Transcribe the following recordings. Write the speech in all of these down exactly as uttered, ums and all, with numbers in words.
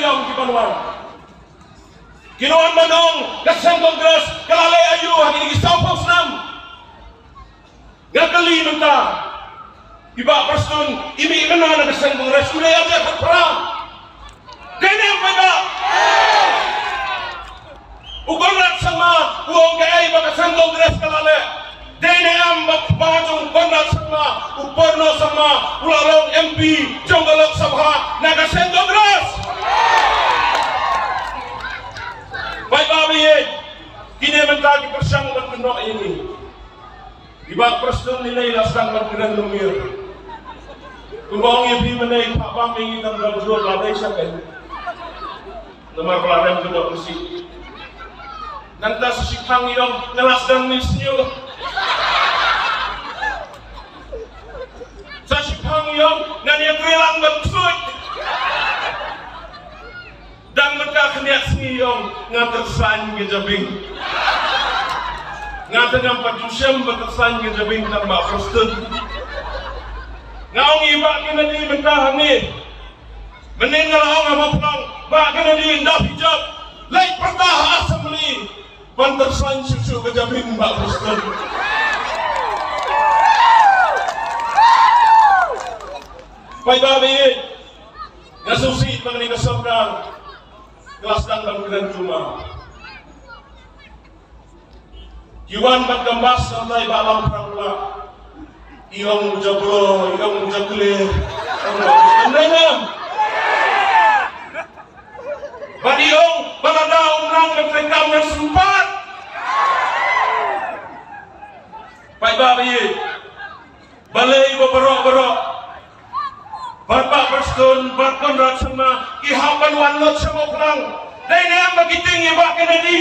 ïong ki ban wan. Ki wan ban ong ka seng Congress ka la leh aïu ha kine ki sawphew snem. Nga kylli mynta i Bah Prestone, i mih mynno na ka seng Congress, u dei ïa ka pra. Dei ne em paidbah? U Conrad Sangma u ong kaei ba ka seng Congress ka la leh? Dei ne em ba kpa jong u Conrad Sangma, u Porno Sangma, u la long M P jong ka Lok Sabha na ka seng Congress? Paidbah ba ïeit, kine mynta ki pyrshang ban kynnoh ïa ngi. I Bah Prestone lei lei la sdang ban kren longïing. Kumba ong ïa phi mynne, i Bah Bam ïa ngi tang dang jur la dei sha kane. Namar ba la rem kynnoh masi. Nangta sa shipang i ong nga la sdang mih sniew. Sa shipang i ong ngan ïa trei lang ban ksuid. Dang mynta khyndiat sngi i ong nga tyrsan ka jabieng. Nga te ngam pat ju shem ba tyrsan ka jabieng tang Bah Prestone. Nga ong ïa i Bah Kennedy mynta hangne. Mynne nga la ong ha Mawphlang, Bah Kennedy, ynda phi jop, leit pyrta ha Assembly ban tyrsan shuh shuh ka jabieng Bah Prestone. Paidbah ba ïeit, nga sngewsih ba kane ka sorkar ka la sdang ban kren jumai. Ki wan ban kambas, kam dei ba lam phrang pla. I ong u jabro, i ong u jakle. Ong ba u sdang dei ngam. Bad i ong ba lada um nang ban trei kam ngan sumpat. Paidbah ba ïeit. Balei ba baroh baroh, bad Bah Prestone, bad Conrad Sangma, ki hap ban wan lut sha Mawphlang? Dei ne em ba ki tieng ïa i Bah Kennedy?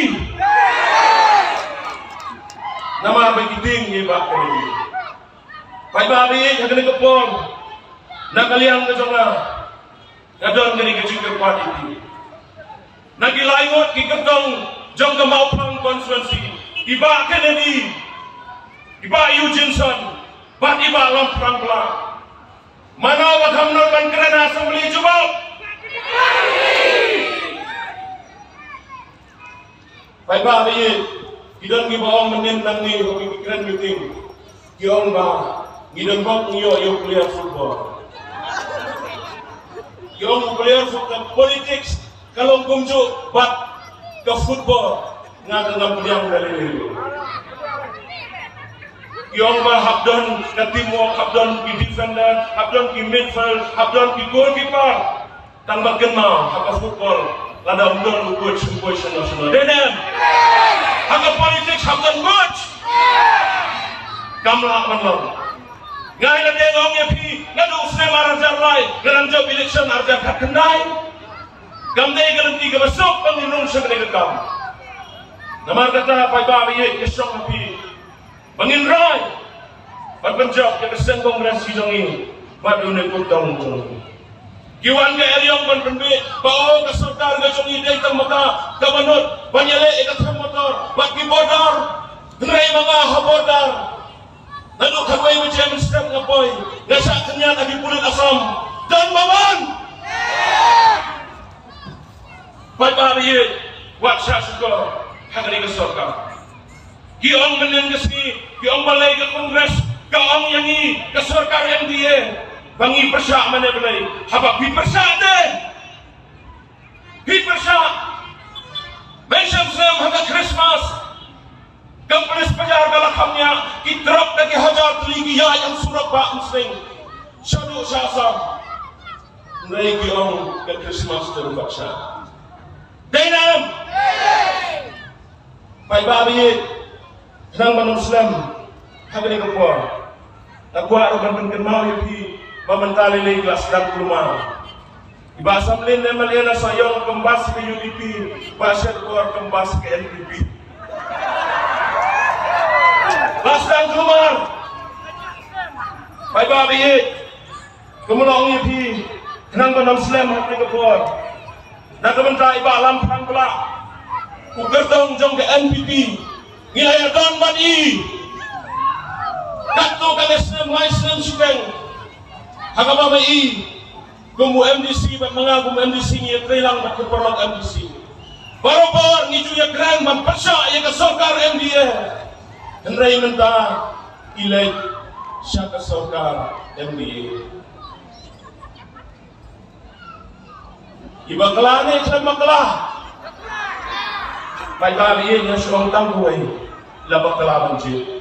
Namar ba ki tieng ïa i Bah Kennedy. Paidbah ba ïeit, ha kane ka por, na ka liang ka jong nga, nga don kane ka jingkyrpad ïa phi. Na ki lai ngut ki kyrtong jong ka Mawphlang constituency, i Bah Kennedy, i Bah Eugene Sun, bad i Bah Lamphrang Blah. Mano ba kham nud ban kren ha Assembly, jubab? Paidbah ba ïeit, ki don kiba ong mynnin nangne ha ki kren meeting. Ki ong ba ngi don bok ngi ïoh ïa u player football. Ki ong u player football, politics ka long kumjuh bad ka football, nga ka ngam pdiang da lei lei. Ki ong ba hap don ka teamwork, hap don ki defender, hap don ki midfield, hap don ki goalkeeper. Tang ba kynmaw ha ka football, lada ym don u coach, u coach national. Dei ne em? Ha ka politics hap don coach. Kam lah ban long. Nga ïa lade nga ong ïa phi, naduh u snem ar hajar lai, nga dang jop election ar hajar khatkhyndai. Kam dei ka lynti kaba suk ban ïa nong sha kane ka kam. Namar kata paidbah ba ïeit, ka shong ha phi. Ba ngin rai ban pynjop ïa ka seng Congress ki jong ngi bad une u kyrtong jong ngi. Ki wan ka eriong ban pynbeit ba o ka sorkar ka jong ngi dei tang ma ka kaba nud ban ïaleh ïa ka them motor bad ki border. Hynrei ma nga ha border, naduh khatwei baje mynstep nga poi, nga shah khynñiat ha ki pulit Assam. Don ba wan. Paidbah ba ïeit, wat shah shukor ha kane ka sorkar. Ki ong mynnin ka sngi, ki ong balei ka Congress ka ong ïa ngi ka sorkar M D A ba ngi pyrshah, mane balei? Haba phi pyrshah te, phi pyrshah. Mynshem snem ha ka Christmas, ka police bajar ka la kham ñiah, ki truck da ki hajar tylli ki ïaid ha surok ba Umsning shaduh sha Assam. Hynrei ki ong ka Christmas te ruh ka shah. Dei ne em? Paidbah ba ïeit, khnang ban ym slem ha kane ka por, nga kwah ruh ban pynkynmaw ïa phi ba mynta lei lei ki la sdang kulmar. I Bah Samlin M L A na Sohiong kambas ka U D P, Bah Shyrkhor kambas ka N P P. La sdang kulmar. Paidbah ba ïeit, kumno ong ïa phi, khnang ban ym slem ha kane ka por. Na ka bynta i Bah Lamphrang Blah, u kyrtong jong ka N P P, ngi la ïa don bad i katto katne snem, lai snem shiteng. Ha kaba ma i Kum u M D C bad ma nga kum u M D C ngi ïatrei lang bad ka paralok M D C. Baroh por ngi ju ïakren ban pyrshah ïa ka sorkar M D A. Hynrei mynta i leit sha ka sorkar M D A. I bakla ne khlem bakla? Paidbah, ïa nga shu ong tang kawei, la bakla ban jied.